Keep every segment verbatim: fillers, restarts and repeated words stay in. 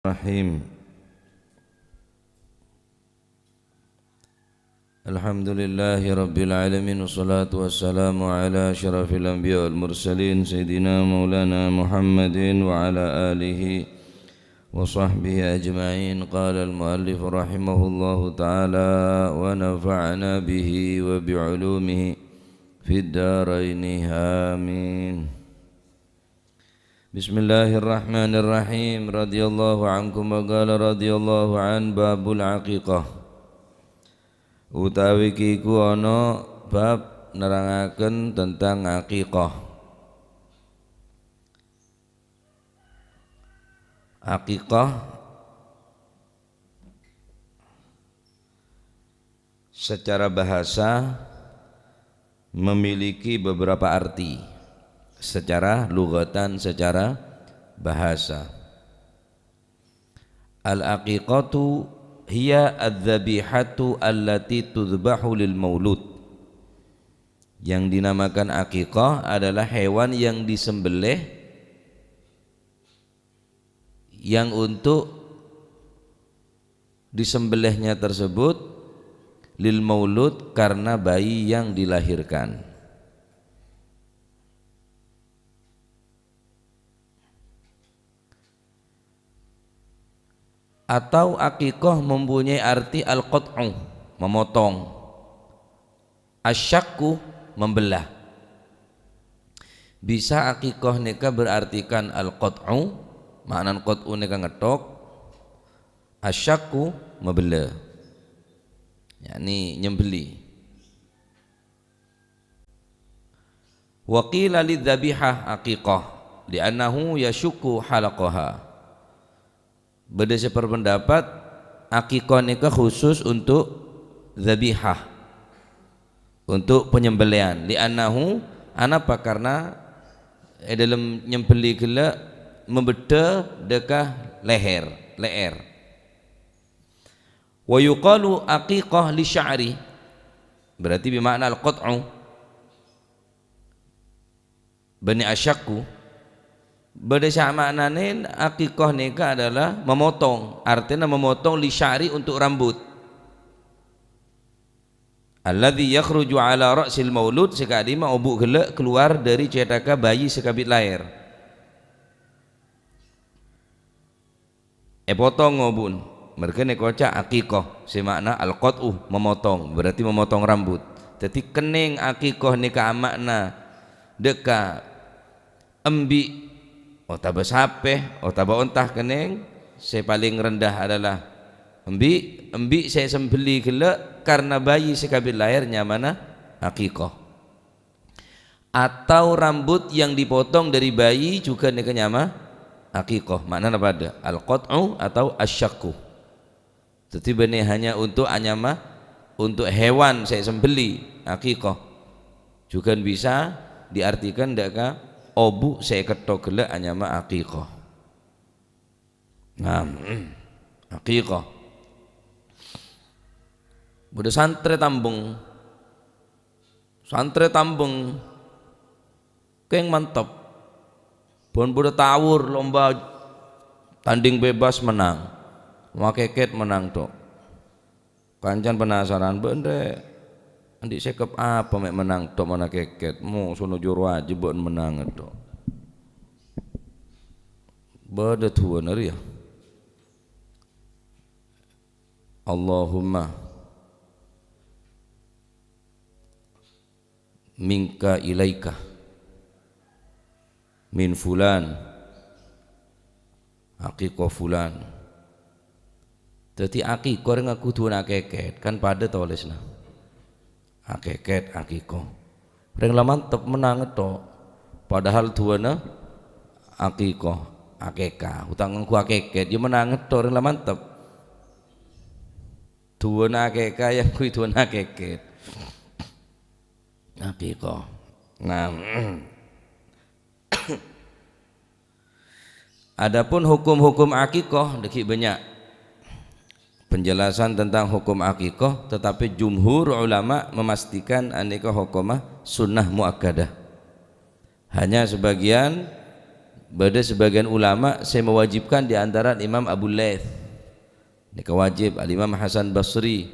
Bismillahirrahmanirrahim. Alhamdulillahirabbil alamin, wassalatu wassalamu ala asyrafil anbiya wal mursalin, sayyidina maulana Muhammadin wa ala alihi wa sahbihi ajma'in. Qala al-muallif rahimahullahu ta'ala wa nafa'ana bihi wa bi ulumihi fid daraini. Amin. Bismillahirrahmanirrahim. Radhiyallahu ankum wa qala radhiyallahu an babul aqiqah. Utawi kiku ana bab nerangaken tentang aqiqah. Aqiqah secara bahasa memiliki beberapa arti secara lugatan, secara bahasa. Al-aqiqatu hiya adz-dzabihatu allati tudzbahu lil maulud. Yang dinamakan aqiqah adalah hewan yang disembelih, yang untuk disembelihnya tersebut lil maulud, karena bayi yang dilahirkan. Atau aqiqah mempunyai arti al-qat'u, memotong. Asyaqqu, membelah. Bisa aqiqah nèka berartikan al-qat'u, ma'nan qat'u nèka ngetthok, asyaqqu, mabella, yakni nyembelli. Wa qila lidz-dzabihah aqiqah, li'annahu yasyaqqu halaqaha. Bâdâ sè berpendapat, aqiqah nèka khusus untuk dzabihah, untuk penyembelihan. Li'annahu, anapa? Karena è dâlem nyembelli ghellâ' mabeddhâ dâ' ka leher, lè'èr. Wa yuqalu aqiqah li sya'ri, berarti bima'na al-qat'u. Bânnè asyaqqu, bâdâ sè ama'nanè aqiqah nèka adalah memotong, artèna memotong li sya'ri untuk rambut. Alladzi yakhruju ala ra'sil maulud, sè ka'dimma obu' ghellâ' kalowar dâri cèthagghâ bayi sè kabit laèr. Èpotong obu'na, marghâ nèka èkoca' aqiqah, sè ma'na al-qat'u, memotong, berarti memotong rambut. Dhâddhi kennèng aqiqah nèka ama'na dâ' ka embi' otabâ sapè otabâ onta kennèng, sè palèng rendah adalah embi', embi' sè èsembelli ghellâ' karna bayi sè kabit laèr nyamana aqiqah. Atau rambut yang dipotong dari bayi juga nèka nyama aqiqah. Ma'nana padâ, al-qat'u atau asyaqqu. Dhâddhi bânnè hanya untuk anyama, untuk hewan sè èsembelli, aqiqah. Juga bisa diartikan dâ' ka obu' sè èketthok ghellâ' anyama aqiqah. Nah, aqiqah. Bâdâ santrè tambheng. Santrè tambheng kèng mantep. Bân bâdâ tawur lomba tandhing bebas mennang. Makèkèt mennang, Dok. Kancana penasaran, "Bâ'na rè' andi' sèkep apa mè' mennang, Dok, mon akèkèt? Mosona jârowa ajâ bâ'na mennang, Dok." Bâdâ du'âna rèya. Allahumma minka ilaika min fulan aqiqah fulan. Dhâddhi aqiqah rèng ngaku du'âna akèkèt, kan padâ tolèsna. Akèkèt, aqiqah. Rèng la mantep mennang ètto'. Padahal du'âna aqiqah, akèka. Utang ngaku akèkèt, ya mennang ètto' rèng la mantep. Du'âna akèka, ya ngangguy du'âna akèkèt. Aqiqah. Nah. Adapun hukum-hukum aqiqah, dâgghi' bânnya' penjelasan tentang hukum aqiqah, tetapi jumhur ulama memastikan anèka hukumma sunnah muakkadah. Hanya sebagian Bâdâ sabâgiyân ulama sè mewajibkan di antara Imam Abu Laits. Nèka wajib, Al-Imam Hasan Basri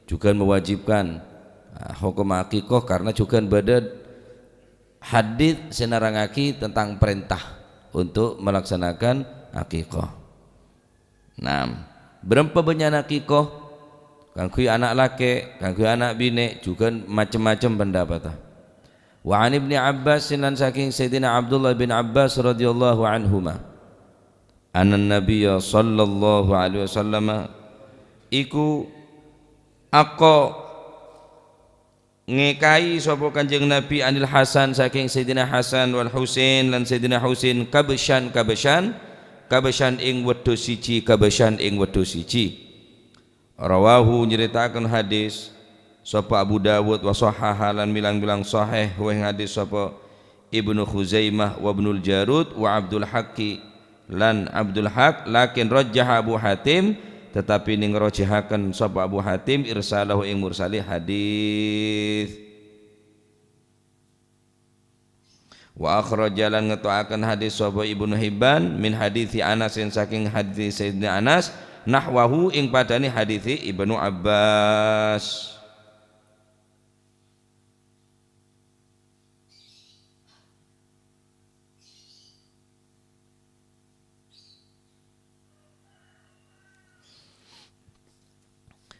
jhughân mewajibkan. Nah, hokom akikoh karena jhughân bâdâ hadits sè nerrangaghi tentang perintah untuk melaksanakan akikoh. Naam, bârâmpa bânnya'na akikoh? Kaangghuy ana' lakè', kaangghuy ana' binè', jhughân macem-macem pendapatta. Wa an Ibni Abbas, lan sakèng Sayyidina Abdullah bin Abbas radhiyallahu anhuma, anna Nabiyya sallallahu alaihi wasallam iku ako ngèkaè sapa Kanjeng Nabi anil Hasan, sakèng Sayyidina Hasan wal Husain, lan Sayyidina Husain, kabsyan-kabsyan, kabsyan ing wedhus siji, kabsyan ing wedhus siji. Rawahu, nyarèta'aken hadis, sapa Abu Dawud, wa shahhaha, lan bilang-bilang sahih, weh, hadis sapa Ibnu Khuzaimah, wa Ibnul Jarud, wa Abdul Haqqi, lan Abdul Haq, lakin rajjaha Abu Hatim, tetapi neng rajjahaken sapa Abu Hatim irsalahu ing mursali hadis. Wa akhraja, lan ngeto'aken hadis sapa Ibnu Hibban min haditsi Anasin, saking hadis Sayyidina Anas, nahwahu, ing padane hadis Ibnu Abbas.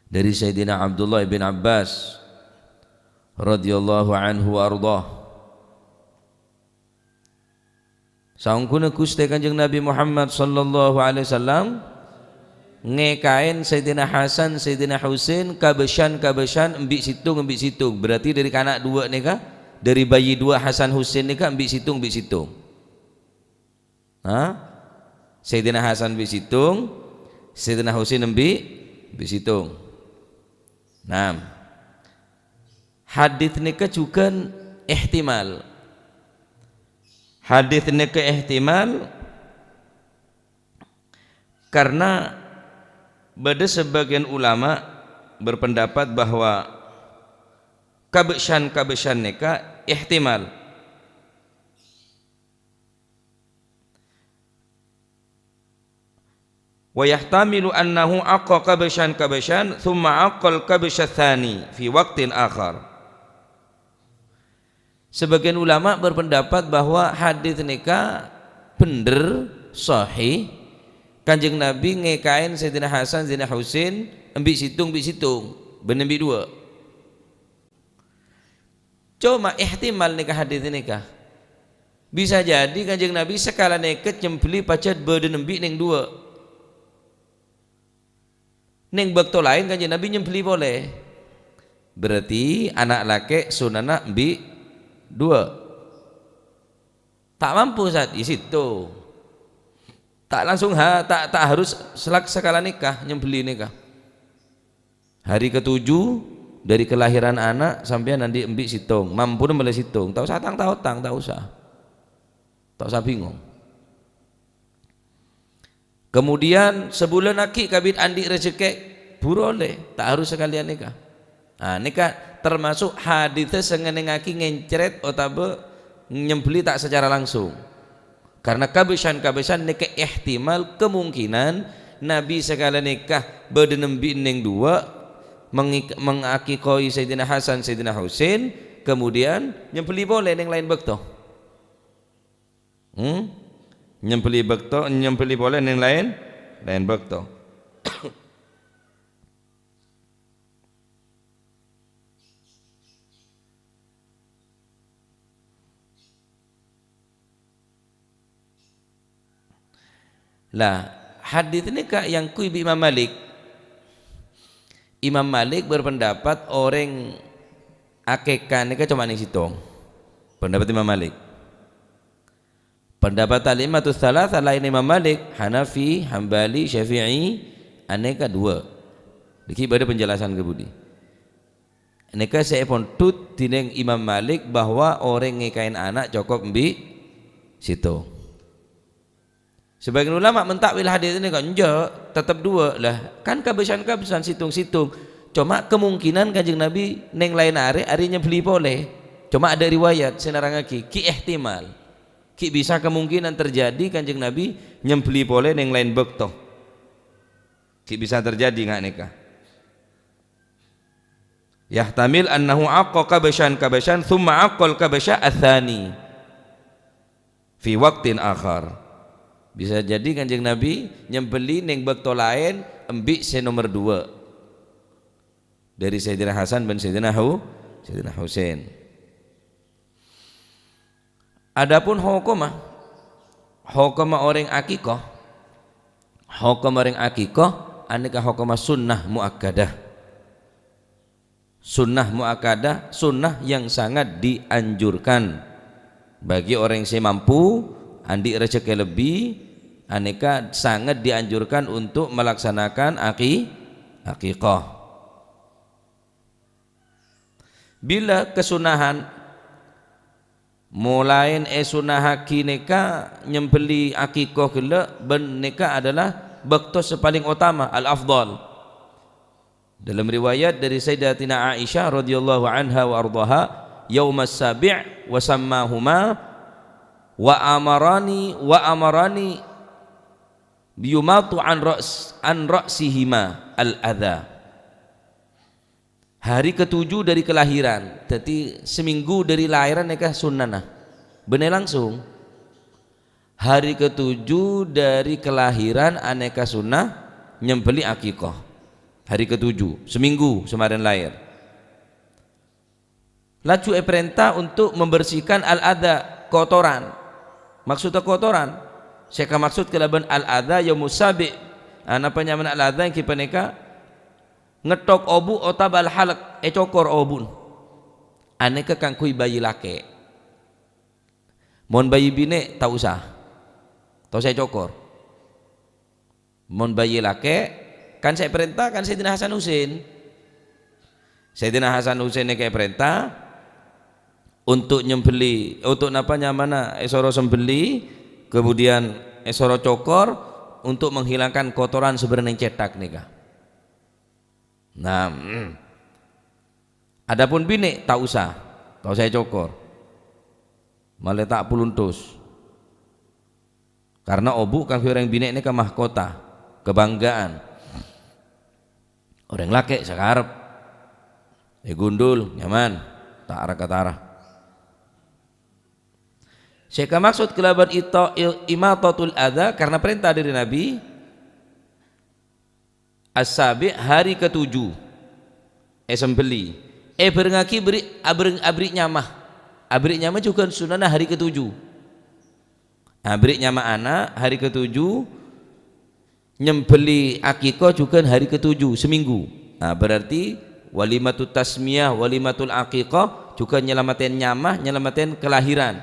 Dari Sayyidina Abdullah bin Abbas radhiyallahu anhu wa ardhah. Saongghuna Guste Kanjeng Nabi Muhammad sallallahu alaihi wasallam ngekaen Sayyidina Hasan, Sayyidina Husain, kabesan-kabesan embi' situng, embi' situng. Berarti dari kana' dua neka, dari bayi dua Hasan Husain neka embi' situng, embi' situng. Ha? Sayyidina Hasan embi' situng, Sayyidina Husain embi', embi' situng. Naam. Hadis neka jugan ihtimal. Hadis neka ihtimal karena bada sebagian ulama berpendapat bahwa kabesan-kabesan neka ihtimal. Wa yahtamilu annahu aqqa kabsyan-kabsyan, tsumma aqqal kabsya tsani fi waqtin akhar. Sebagian ulama berpendapat bahwa hadis neka bender, sahih. Kanjeng Nabi ngekaen Sayyidina Hasan, Sayyidina Husain, embi' situng, embi' situng, ben embi' dua. Coma ihtimal neka hadis neka. Bisa jadi Kanjeng Nabi sakala neka nyembeli pajat bada embi' neng dua. Neng bakto laen Kanjeng Nabi nyembeli pole. Berarti ana' lake' sunana embi' dua. Ta' mampu, Sat, di situ. Ta' langsung ha-, ta', ta' harus selak-, sakala neka, nyembeli neka. Hari ketujuh dari kelahiran anak, sampeyan andi' embi' situng, mampuna mele situng, ta' usah tang-taotang, ta' usah. Ta' usah bingung. Kemudian, sabulan aghi' kabit andi' rejhekke, buru olle, ta' harus sakaleyan neka. Nah, neka termasuk haditha sè ngennengngagi ngencret otaba nyembeli ta' secara langsung. Karena kabesan-kabesan neka ihtimal kemungkinan Nabi sakala neka bada embi' neng dua, mengik-, mengakikoi Sayyidina Hasan, Sayyidina Husain, kemudian nyembeli pole neng laen bakto. Hmm? Nyembeli bakto, nyembeli pole neng laen, laen bakto. Lah, hadis neka yang kui bi Imam Malik. Imam Malik berpendapat oreng akekah neka coma neng situng. Pendapat Imam Malik. Pendapat al-a'immatus tsalatsa laen Imam Malik, Hanafi, Hambali, Syafi'i, aneka dua. Niki bada penjelasan kabudi. Neka sè èpondhut dineng Imam Malik bahwa oreng ngekaen ana' cokop embi' situng. Sebagian ulama mentakwil hadis neka, enjâ', tetep dua. Lah, kan kabesan-kabesan situng-situng. Coma kemungkinan Kanjeng Nabi neng laen are, are nyembeli pole. Coma ada riwayat sè nerrangngagi, ki ihtimal. Ghi' bisa kemungkinan terjadi Kanjeng Nabi nyembelli polè neng laèn bâkto. Ghi' bisa terjadi nga' nèka. Yahtamil annahu aqqa kabsyan kabsyan, tsumma aqqal kabsya ats-tsani fi waqtin akhar. Bisa jadi Kanjeng Nabi nyembelli neng bâkto laèn embi' sè nomer duwâ'. Dâri Sayyidina Hasan bân Sayyidina Hu-, Sayyidina Husain. Adapun hokomma, hokomma orèng akikoh, hokomma orèng akikoh, anèka hokomma sunnah muakkadah. Sunnah muakkadah, sunnah yang sangat dianjurkan bagi orèng sè mampu, andi' rejhekkè lebbi, anèka sangat dianjurkan untuk melaksanakan aki-, akikoh. Bilâ kasunnahan, molaè èsunnahaghi nèka nyembelli akikoh ghellâ', bân nèka adalah bâkto sè palèng otama, al-afdhal. Dalam riwayat dâri Sayyidatina Aisyah radhiyallahu anha wa ardhaha, "Yaumas sabi' wa sammahuma wa amarani, wa amarani yumatu an ra's-, an ra'sihima al-adza." Hari ketujuh dari kelahiran, dhâddhi seminggu dâri laèran nèka sunnana. Bânnè langsung. Hari ketujuh dari kelahiran anèka sunnah nyembelli akikoh. Hari ketujuh, seminggu samarèn laèr. Laju èparènta untuk membersihkan al-adza, kotoran. Maksudda kotoran? Sè èkamaksud kalabân al-adza yaumus sabi'. Ah, napa nyamana al-adza ènggi panèka? Ngetthok obu' otabâ al-halq, ècokor obu'na. Anèka kaangghuy bhâi lakè'. Mon bhâi binè', ta' osa. Ta' osa ècokor. Mon bhâi lakè', kan sè èparènta kan Sayyidina Hasan Husain. Sayyidina Hasan Husain nèka èparènta untuk nyembelli, untuk napa nyamana èsoro sembelli, kemudian èsoro cokor untuk menghilangkan kotoran sè bâdâ neng cèthak nèka. Nah, mm. Adapun binè', ta' osa. Ta' osa ècokor. Malè ta' pulunthus. Karna obu' kaangghuy orèng binè' nèka mahkota, kabanggaan. Orèng lakè' sakarep. Ègundul, nyaman. Ta' ra-katara. Sè èkamaksud kalabân ito-, i-, imatatul adza karna parènta dâri Nabi, As-sabi', hari ketujuh. Èsembelli. Èbhârengngaghi bherri', abhâreng-, abherri' nyama. Abherri' nyama jhughân sunnana hari ketujuh. Abherri' nyama ana' hari ketujuh, nyembelli akikoh jhughân hari ketujuh, seminggu. Nah, berarti walimatut tasmiyah, walimatul akikoh, jhughân nyalameddhâ nyama, nyalameddhâ kelahiran.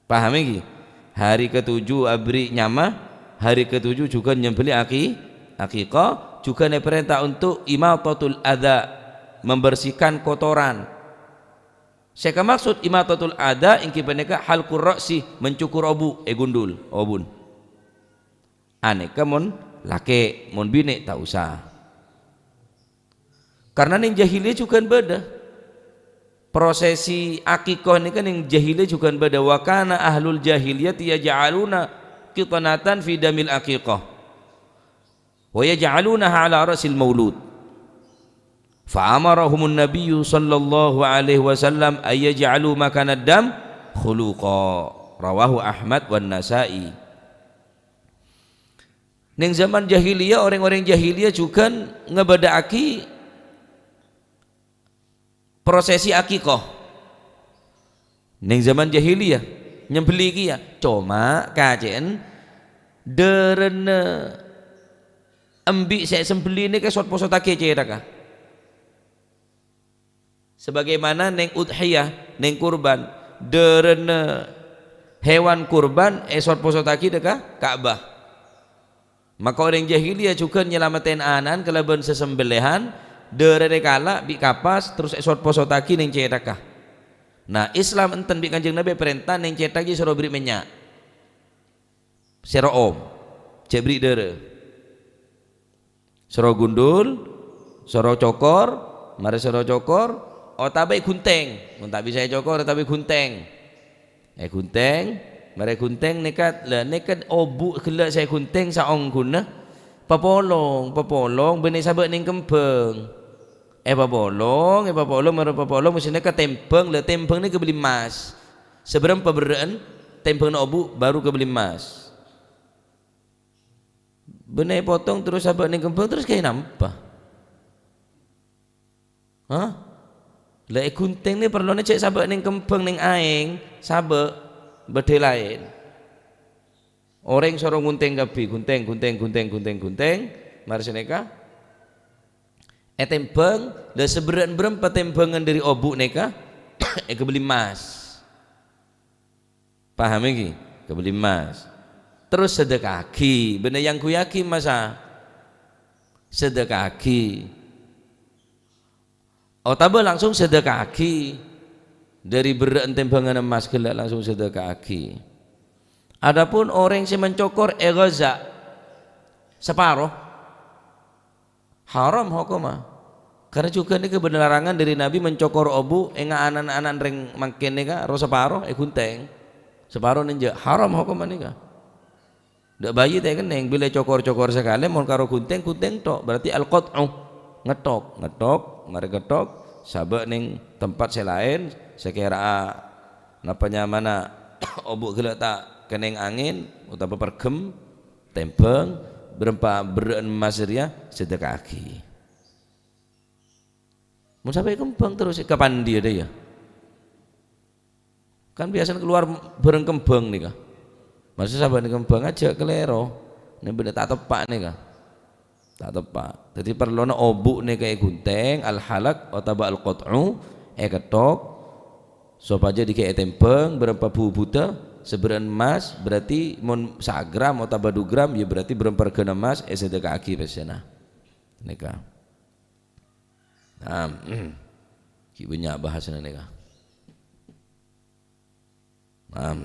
Paham ènggi? Hari ketujuh abherri' nyama, hari ketujuh jhughân nyembelli aki-, akikoh, jhughân èparènta untuk imatatul adza, membersihkan kotoran. Sè èkamaksud imatatul adza ènggi panèka halqur ra'si, mencukur obu', ègundul obu'na. Anèka mon lakè', mon binè' ta' osa. Karna neng jahiliyah jhughân bâdâ. Prosesi akikoh nèka neng jahiliyah jhughân bâdâ. Wa kana ahlul jahiliyati yaj'aluna qitnatan fi damil aqiqah. Wa yaj'alunaha ala ra'sil maulud. Fa amarahumun nabiyyu sallallahu alaihi wasallam ay yaj'alu makanad dam khuluqa. Rawahu Ahmad wan Nasa'i. Neng zaman jahiliyah, orèng-orèng jahiliyah jhughân ngabâdâ'aghi prosesi akikoh. Neng zaman jahiliyah, nyembelli kèya. Coma kacè'en dârâna embi' sè èsembelli nèka èsot-posottaghi cèthagghâ. Sebagaimana neng udhiyah, neng kurban, dârâna hewan kurban èsot-posottaghi dâ' ka Ka'bah. Maka orèng jahiliyah jhughân nyalameddhâ ana'na kalabân sasembellihan, dârâna èkala' bi' kapas, terros èsot-posottaghi neng cèthagghâ. Nah, Islam enten bi' Kanjeng Nabi parènta neng cèthagghâ soro bherri' mènnya'. Sè ro'om, jhâ' bherri' dârâ. Soro gundul, soro cokor, marè soro cokor, otabâ èghunthèng. Mon ta' bisa ècokor, otabâ èghunthèng. Èghunthèng, marè èghunthèng nèka, la nèka obu' ghellâ' sè èghunthèng saongghuna, papolong, papolong bânnè sabâ' neng kembhâng. Èpapolong, èpapolong, marè papolong, mastè nèka tèmbhâng, la tèmbhâng nèka èkabelli emmas. Sabârâmpa berrâ'ân tèmbhângnga obu' baru èkabelli emmas. Bânnè èpotong terros sabâ' neng kembhâng, terros kaè nampa. Hah? La èghunthèng nè parlona cè' sabâ' neng kembhâng neng aèng, sabâ' bâdâ laèn. Orèng soro ngunthèng kabbhi, ghunthèng, ghunthèng, ghunthèng, ghunthèng, ghunthèng, marè sanèka ètèmbhâng, la sabherrâ'ân bârâmpa tèmbhângan dâri obu' nèka èkabelli emmas. Paham ènggi? Èkabelli emmas. Terros sedekahaghi, bânnè èangghuyaghi emmassa. Sedekahaghi. Otabâ langsung sedekahaghi. Dâri berrâ'ân tèmbhângan emmas ghellâ' langsung sedekahaghi. Adapun orèng sè mencokor èghaza' saparo, haram hokomma. Karna jhughân nèka bâdâ larangan dâri Nabbhi mencokor obu' ènga' ana'-ana' rèng mangkèn nèka ro saparo èghunthèng. Saparo nènjhâ', haram hokomma nèka. Dâ' bayi ta' èkennèng, bilâ cokor-cokor sakalè, mon karo ghunthèng, ghunthèng tok. Berarti al-qat'u, ngettok, ngettok, marè ngettok, sabâ' neng tempat sè laèn, sakèra'a napa nyamana obu' ghellâ' ta' kennèng angèn otabâ pèrghâm, tèmbhâng, bârâmpa berrâ'ân emmas rèya, sedekahaghi. Mon sampè' kembhâng terros, ka pandhi adâ', ya? Kan biyasana kalowar bhâreng kembhâng nèka. Maksud sabâna kembhâng ajâ kalèro. Nè bâdâ ta' teppa' nèka. Ta' teppa'. Dhâddhi parlona obu' nèka èghunthèng, al-halaq otabâ al-qat'u, èkettok, sopajâ dhika ètèmbhâng, bârâmpa bhubhudhâ, sabherrâ'ân emmas, berarti mon sagram otabâ du gram, ya berarti bârâmpa règhâna emmas, èsedekahaghi pèssèna. Nèka. Nah, ghi' bânnya' bahasana nèka. Nah,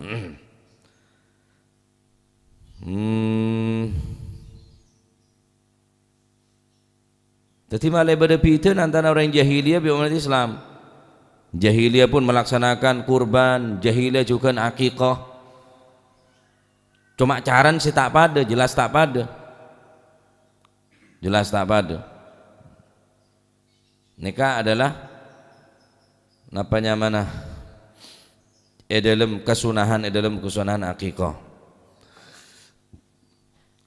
hmm. Dhâddhi malè bâdâ bhidhâna antara orèng jahiliyah bi' ommat Islam. Jahiliyah pun melaksanakan kurban, jahiliyah jhughân akikah. Coma carana sè ta' padâ, jelas ta' padâ. Jelas ta' padâ. Nèka adalah napa nyamana è dâlem kasunahan, è dâlem kasunahan akikah.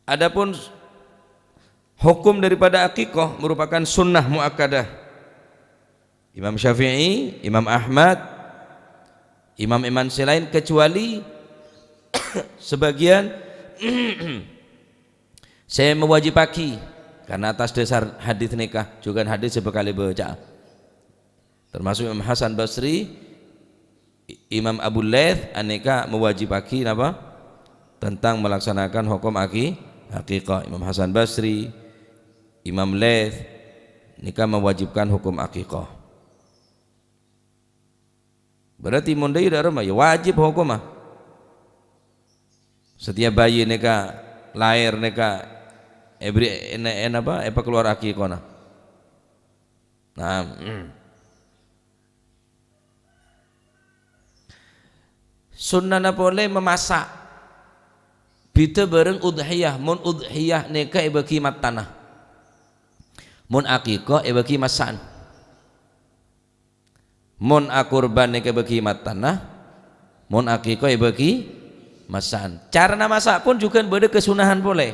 Adapun hukum daripada akikah merupakan sunnah muakkadah. Imam Syafi'i, Imam Ahmad, imam-imam sè laèn, kecuali sebagian sè mawajibaghi, karna atas dasar hadis nèka, jhughân hadis sè bhâkal èbâca'a. Termasuk Imam Hasan Basri, I-, Imam Abu Laits, anèka mawajibaghi napa? Tentang melaksanakan hukum aki-, akikah. Imam Hasan Basri, Imam Laits, nèka mewajibkan hukum akikah. Berarti mon dâ' iyâ dâ' remma, ya wajib hokomma. Setiap bayi nèka laèr nèka èbri-, èna-, èna-, apa, èpakalowar akikahna. Nah, mm. Sunnana polè mamassa'. Bhidhâ bhâreng udhiyah. Mon udhiyah nèka èbâghi mattana. Mon akikah èbâghi massa'an. Mon akurban nèka èbâghi mattana, mon akikah èbâghi massa'an. Carana massa' pon jhughân bâdâ kasunahan polè.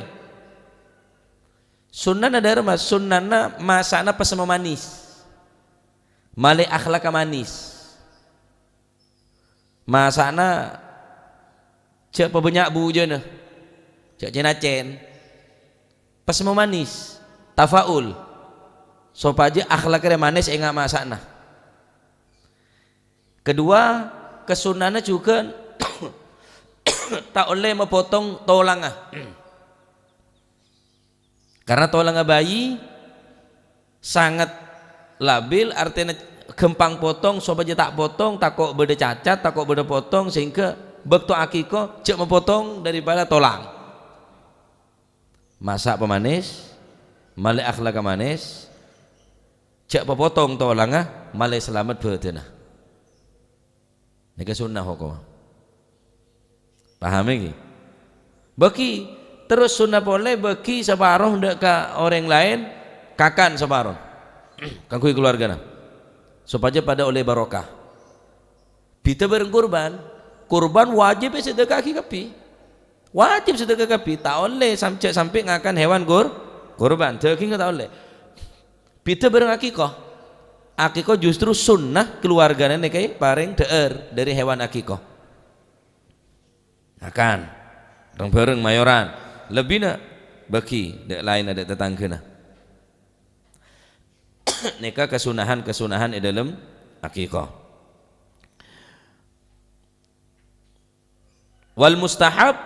Sunnana dâ' remma, sunnana massa'na pèssèna manis. Malè akhlakka manis. Massa'na jhâ' pabânnya' bujâna. Jhâ' cèn-accèn. Pèssèna manis. Tafaul. Sopajâ akhlakka rèya manis ènga' massa'na. Kedua, kasunnana jhughân ta' ollè mapotong tolangnga. Karna tolangnga bayi sangat labil, artèna ghâmpang potong, sopajâ ta' potong, tako' bâdâ cacat, tako' bâdâ potong, sehingga bâkto akikah jhâ' mapotong daripada tolang. Massa' pamanis, malè akhlakka manis, jhâ' papotong tolangnga, malè salamet bhâdhânna. Nèka sunnah hokomma. Paham ghi? Bâgi, terros sonnat polè bâgi saparo dâ' ka orèng laèn, kakan saparo kaangghuy kalowargana, sopajâ padâ ollè barokah. Bhidhâ bhâreng kurban. Kurban wajib èsadhâkaaghi kabbhi. Wajib sadhâka kabbhi, ta' ollè sam-, jhâ' sampè' ngakan hèwan kur-, kurban, dhâghingnga ta' ollè. Bhidhâ bhâreng akikoh. Akikoh justru sonnat kalowargana nèka parèng dhâ'âr dhâri hèwan akikoh. Ngakan rèng-bhâreng mayoran, lebbina bâgi dâ' laènna, dâ' tatangghâna. Nèka kasonahan-kasonahan è dâlem akikoh. Wal mustahab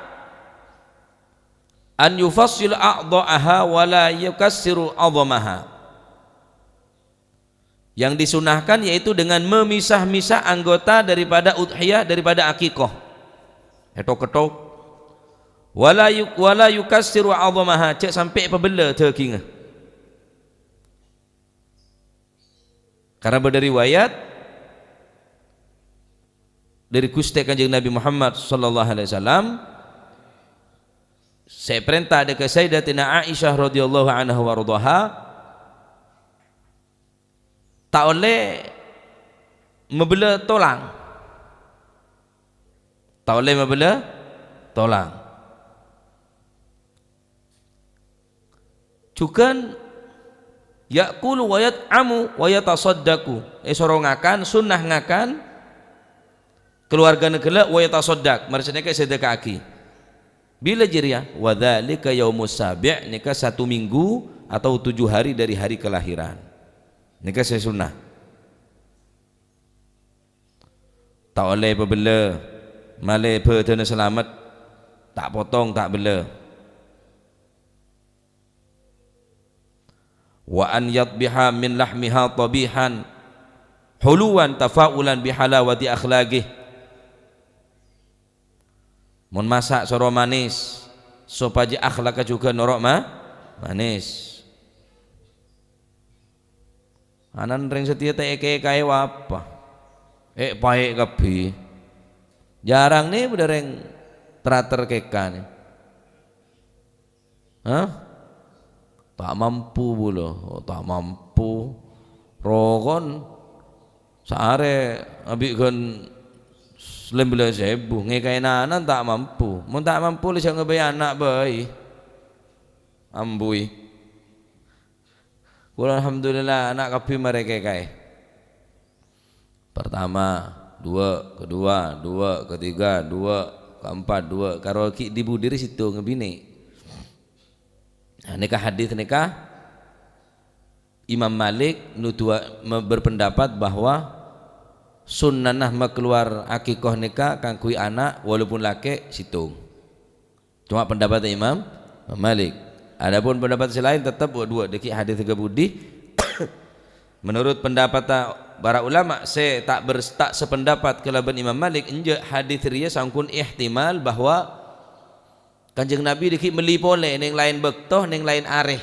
an yufassila a'dha'aha wa la yukassiru 'azamaha. Yang disunahkan yaitu dengan memisah-misah anggota daripada udhiyah, daripada akikoh. Èthok-kèthok. Wa la yu-, wa la yukassiru 'azamaha, jhâ' sampè' èpabellâ dhâghingnga. Karena bâdâ riwayat dâri Ghustè Kanjeng Nabi Muhammad sallallahu alaihi wasallam, sè èparènta dâ' ka Sayyidatina Aisyah radhiyallahu anha wa radhaha, ta' ollè mabellâ tolang. Ta' ollè mabellâ tolang. Jhughân ya'kulu wa yat'amu wa yatasaddaqu. Èsoro ngakan, sonnat ngakan, kalowargana ghellâ' wa yatasaddaq, marè sanèka èsadhâkaaghi. Bilâ jârèya? Wa dzalika yaumus sabi', nèka satu minggu atau tujuh hari dari hari kelahiran. Nèka sè sonnat. Ta' ollè èpabellâ, malè bâdâna salamet, ta' potong, ta' bellâ. Wa an yadhbiha min lahmiha dhabihan huluwan tafa'ulan bi halawati akhlaqih. Mon masa' soro manis, sopajâ akhlakka jhughân noro' ma-, manis. Ana' rèng satèya ta' èkèkaè apa? È'-paè' kabbhi. Jhârâng nè bâdâ rèng tra-, ter kèka nè. Hah? Ta' mampu bulâ. Oh, ta' mampu. Rokon saarè abi' ghân lèmbellâs èbu. Ngèkaè ana' ta' mampu. Mon ta' mampu, lè jhâ' ngabâyâ ana' bhâi. Ambuy. Kaulâ alhamdulillah ana' kabbhi marè èkèkaè. Pertama, dua, kedua, dua, ketiga, dua, keempat, dua. Karo ghi' di-budi rè sèttong binè'. Nah, nèka hadis nèka Imam Malik nuduwa-, me-, berpendapat bahwa sunnana makalowar akikoh nèka kaangghuy ana' walaupun lakè' sèttong. Coma pendapat Imam Malik. Adapun pendapat sè laèn teptep wa-, duwâ' dhâggi' hadis ghâbudhi. Menurut pendapat ta-, para ulama sè ta' ber-, ta' sependapat kalabân Imam Malik, enjâ' hadis rèya sangkon ihtimal bahwa Kanjeng Nabi dhâggi' mellè polè neng laèn bâkto, neng laèn arè.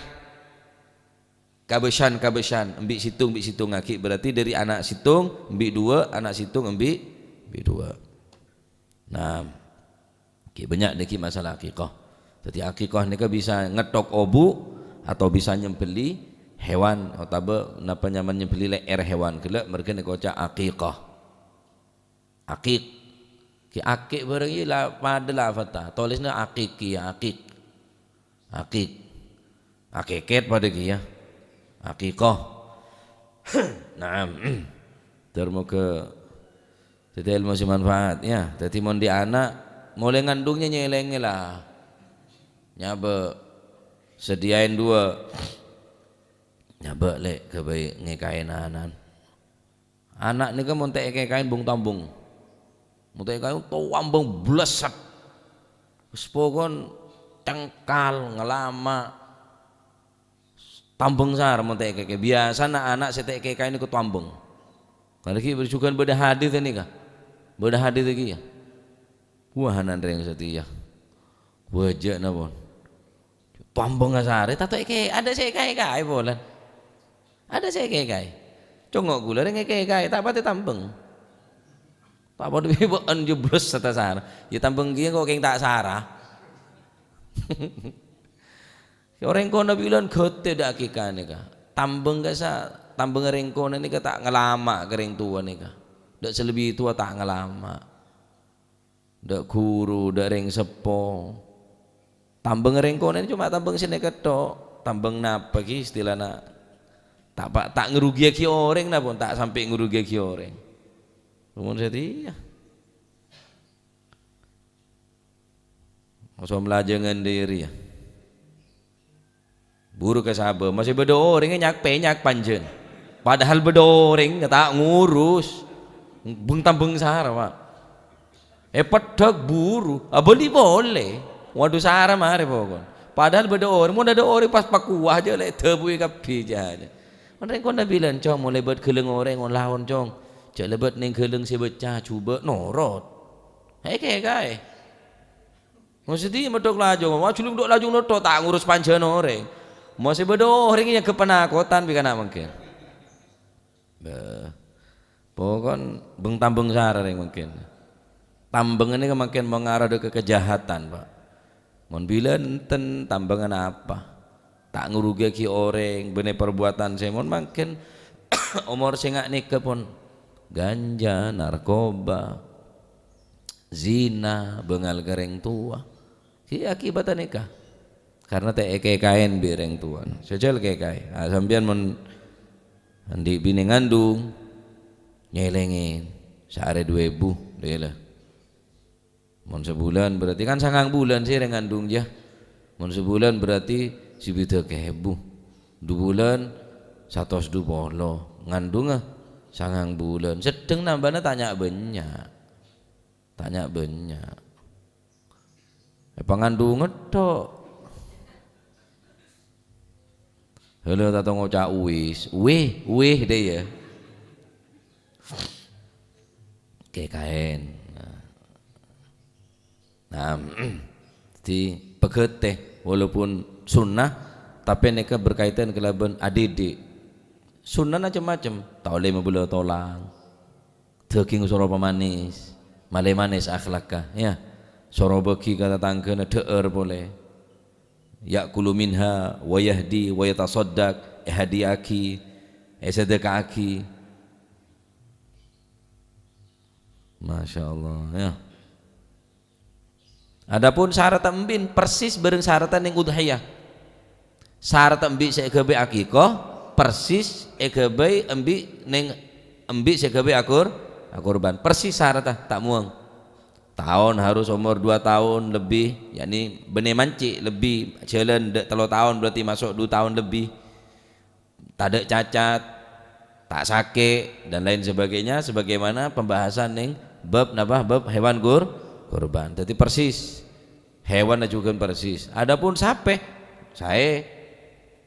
Kabâsân-kabâsân, embi' sèttong, embi' sèttong aghi', berarti dhâri ana' sèttong, embi' duwâ', ana' sèttong, embi', embi' duwâ'. Nah, ghi' bânnya' dhâggi' masalah akikoh. Dhâddhi akikoh nèka bisa ngètthok obu' atau bisa nyembelli hewan, otabâ napa nyamana nyembelli lè'èr hewan ghellâ', marghâ nèka oca' akikoh. Akik. Ghi' akik bhâreng iyâ la padâ lafadhdhâ. Tolèsna akik kèya, akik. Akik. Akèkèt padâ kèya. Akikoh. Naam. Dhâr moghâ dhâddhi èlmo sè manfaat, ya. Dhâddhi mon dhi' ana', molaè ngandhung nyè-, nyèlèngè la. Nyabâ'. Sadiyaè duwâ'. Nyabâ', Lè', ghâbây ngèkaè ana'-ana'an. Ana' nèka mon ta' èkèkaè bung-tambung. Mon ta' èkèkaè tambung blesset. Wis pokon cengkal, ngalama'. Tambung sar mon ta' èkèkaè. Biyasana ana' sè ta' èkèkaè nèko tambung. Karna ghi' jhughân bâdâ hadis nèka. Bâdâ hadis ghi' ya. Wah, ana' rèng satèya. Bâjâna pon. Tambung asarè, ta' ta' èkè-, adâ' sè èkèkaè polana. Adâ' sè èkèkaè. Congo' ghulâ rèng èkèkaè, ta' patè tambung. Ta' padâ bi' bâ'ân jublos sata sara. Ya tambâng kèya kok kèng ta' sara. Orèng kono bilân ghâtè dâ' akèka nèka. Tambâng kasa, tambâng rèng kono nèka ta' ngalama ka rèng towa nèka. Dâ' sè lebbi towa ta' ngalama. Dâ' ghuru, dâ' rèng seppo. Tambâng rèng kono coma tambâng sè nèka tok. Tambâng napa ghi istilana? Ta' pa-, ta' ngrugiyaghi orèng napa, ta' sampè' ngrugiyaghi orèng. Mon satèya. Oso malajangan diri ya. Buru ka sabâ, masih bâdâ orèng nyak-pènyak panjhân. Padahal bâdâ orèng ta' ngurus. Beng-tambeng sara, Pak. Èpeddhâk buru, abâli polè. Waduh, sara marè pokon. Padahal bâdâ orèng, mon bâdâ orèng pas pakowa jâ' lè' dâbu'i kabbhi jâ'. Mon rèng kono bilân, "Cong, mon lèbât ghellâng orèng, on-laon, Cong. Jâ' lèbât neng ghellâng sè becca, jhubâ', norot." Èkèkaè. Mon satèya medhok laju, wah, jhulung dok laju notto, ta' ngurus panjhân orèng. Mon sè bâdâ orèng nyangka panakotan bi' kana' mangkèn. Bâh. Pokon beng-tambeng sara rèng mangkèn. Tambeng nèka mangkèn mengarah ka kejahatan, Pak. Mon bilân enten tambengnga apa? Ta' ngrugiyaghi orèng, bânnè perbuatan sè mon mangkèn omor sè nga' nèka pon ganja, narkoba, zina, bângal ka rèng towa. Ghi akibatta nèka. Karna ta' èkèkaè bi' rèng towa. Sè jhâl kèkaè. Ah, sampèyan mon andi' binè ngandung, nyèlèngè saarè du èbu, lèla. Mon sabulân berarti kan sangang bulân sè rèng ngandung, jâ. Mon sabulân berarti sibidhâk èbu. Du bulân satos du polo. Ngandungnga sangang bulân. Seddheng nambâna ta' nya'-bânnya'. Ta' nya'-bânnya'. Èpangandhunga tok. Halo, ta' tao ngoca' uwis. Uwih, uwih dâ' iyâ. Kèkaè. Nah. Nah, dâddhi pagâtè, walaupun sunnah, tapè nèka berkaitan kalabân adidik. Sunnahna cem-macem, ta' ollè mabâlâ tolang. Dâging soro pamanis, malè manis akhlakka, ya. Soro bâgi ka tatangghâna dhâ'âr polè. Ya'kulu minha wa yahdi wa yatasaddaq, èhadiya'aghi, èsadheka'aghi. Masya Allah, ya. Adapun saratta embi'en persis bâreng saratta neng udhiyah. Saratta embi' sè èghâbây akiko persis èghâbây embi' neng embi' sè èghâbây akur-, akurban. Persis saratta, ta' mowang. Taon harus omor dua taon lebbi, yakni bânnè mancè' lebbi, jhâlân dâ' tello taon berarti maso' du taon lebbi. Tadâ' cacat, ta' sakè', dan lain sebagainya, sebagaimana pembahasan neng bab napa? Bab hewan kur-, kurban. Dâddhi persis. Hewanna jhughân persis. Adapun sapè, saè.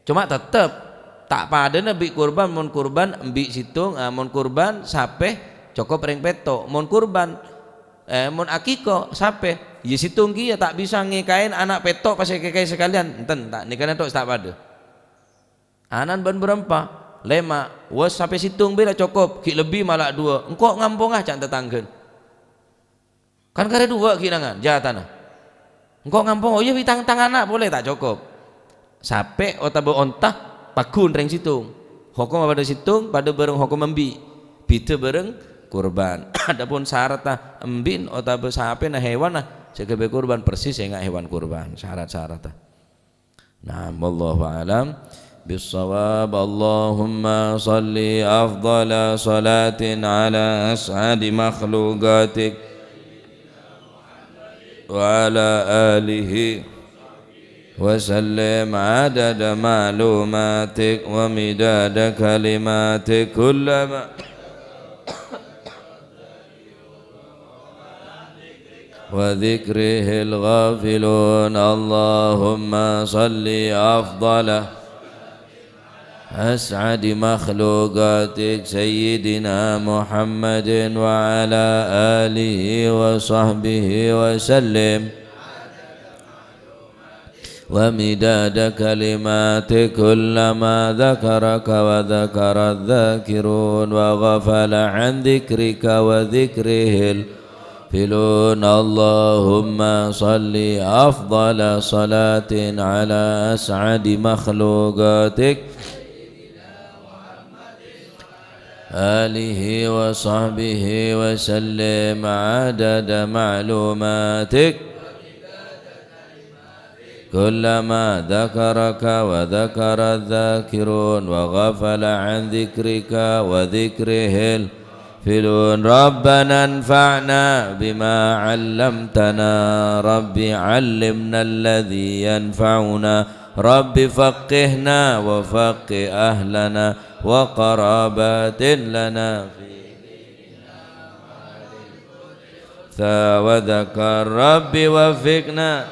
Coma tettep ta' padâna bi' kurban, mon kurban embi' sèttong, ah, mon kurban sapè cokop rèng pètto'. Mon kurban, eh, mon akiko sapè, ya sèttong kèya ta' bisa ngèkaè ana' pètto' pas èkèkaè sakalèyan. Enten, ta', nèkana tok sè ta' padâ. Ana'na bân bârâmpa? Lèma'. Wes, sapè sèttong bhâi la cokop, ghi' lebbi mala' duwâ'. Engko' ngamponga, ca'na tatangghâna. Kan karè duwâ' ghi' nangan, jâtana. Engko' ngampong, oh iyâ, bi' tang-, tang ana' polè ta' cokop. Sapè otabâ onta pagghun rèng sèttong. Hokomma padâ sèttong, padâ bâreng hokomma embi'. Bhidhâ bâreng kurban. Adapun saratta embi'en otabâ sapèna hewanna sè èghâbây kurban persis sènga' hewan kurban, syarat-syaratta. Naam, wallahu a'lam bissawab. Allahumma shalli afdhala shalatin ala as'adi makhluqatik wa ala alihi wa sallim adada ma'lumatik wa midada kalimatik kullama وذكره الغافلون. اللهم صل أفضل أسعد مخلوقاتك سيدنا محمد وعلى آله وصحبه وسلم. ومداد كلماتك، كلما ذكرك وذكر الذاكرون وغفل عن ذكرك وذكره الغافلون. اللهم صل أفضل صلاة على أسعد مخلوقاتك آله وصحبه وسلم عدد معلوماتك. كلما ذكرك وذكر الذاكرون وغفل عن ذكرك وذكره الغافلون. ربنا انفعنا بما علمتنا. رب علمنا الذي ينفعنا. رب فقهنا وفقه أهلنا وقرابات لنا في ديننا وذكر. رب وفقنا.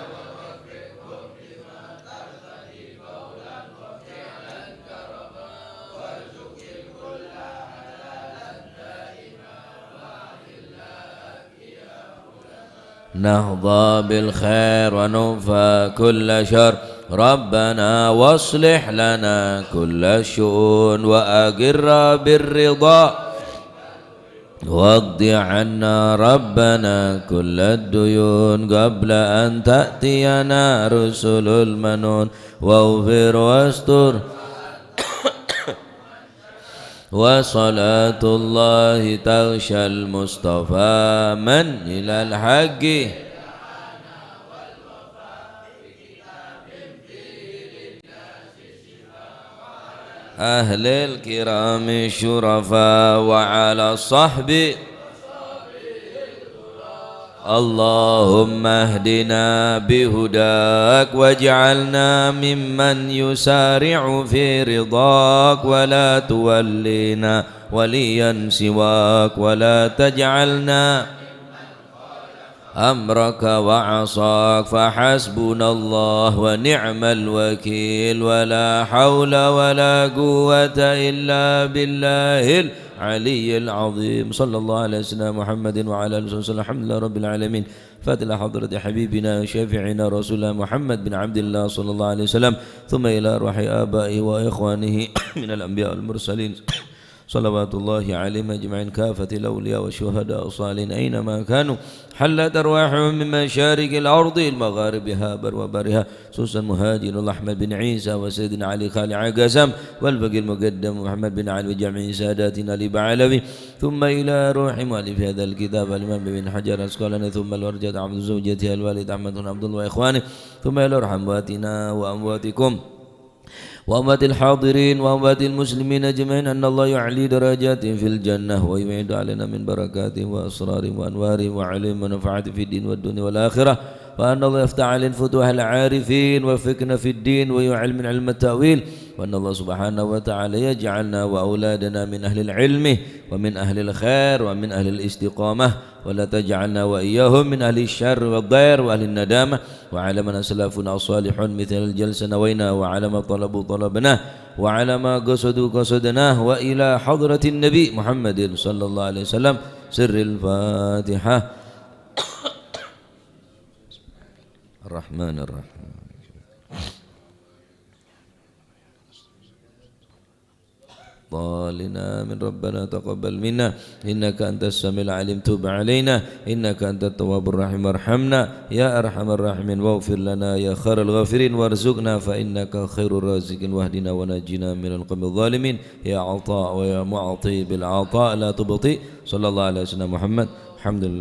نحظى بالخير ونكفى كل شر. ربنا واصلح لنا كل الشؤون وأقر بالرضا. واقض عنا ربنا كل الديون قبل أن تأتينا رسل المنون. واغفر واستر. وصلاة الله تغشى المصطفى من إلى الحق. أهل الكرام الشرفاء وعلى الصحب. اللهم اهدنا بهداك واجعلنا ممن يسارع في رضاك ولا تولينا وليا سواك ولا تجعلنا أمرك وعصاك فحسبنا الله ونعم الوكيل ولا حول ولا قوة إلا بالله العلي العظيم. صلى الله على سيدنا محمد وعلى آله وصحبه وسلم. الحمد لله رب العالمين. فاتحة حضرة حبيبنا وشفيعنا رسول الله محمد بن عبد الله صلى الله عليه وسلم، ثم إلى روح آبائه وإخوانه من الأنبياء والمرسلين، صلوات الله عليهم أجمعين، كافة الأولياء والشهداء والصالحين أينما كانوا، حلت أرواحهم من مشارق الأرض إلى مغاربها بر وبرها، خصوصا مهاجر الله أحمد بن عيسى وسيدنا علي خالع قسم والفقيه المقدم محمد بن علي وجميع ساداتنا لبعلوي، ثم إلى روح مؤلف هذا الكتاب الإمام ابن حجر العسقلاني، ثم الورجة عبد زوجته الوالد أحمد بن عبد الله وإخوانه، ثم إلى روح أمواتنا وأمواتكم وأموات الحاضرين وأموات المسلمين أجمعين، أن الله يعلي درجاتهم في الجنة ويعيد علينا من بركاتهم وأسرارهم وأنوارهم وعلومهم ونفعاتهم في الدين والدنيا والآخرة، وأن الله يفتح علينا فتوح العارفين ويوفقنا في الدين ويعلمنا علم التأويل، وأن الله سبحانه وتعالى يجعلنا وأولادنا من أهل العلم ومن أهل الخير ومن أهل الاستقامة، ولا تجعلنا وإياهم من أهل الشر والضير وأهل الندامة، وعلى من أسلفنا الصالحون مثل الجلسة نوينا، وعلى ما طلبوا طلبنا، وعلى ما قصدوا قصدنا، وإلى حضرة النبي محمد صلى الله عليه وسلم. سر الفاتحة. الرحمن الرحيم. ضالين آمين. ربنا تقبل منا إنك أنت السميع العليم، تب علينا إنك أنت التواب الرحيم، وارحمنا يا أرحم الراحمين، واغفر لنا يا خير الغافرين، وارزقنا فإنك خير الرازقين، واهدنا ونجنا من القوم الظالمين، يا عطاء ويا معطي بالعطاء لا تبطئ. صلى الله على سيدنا محمد. الحمد لله.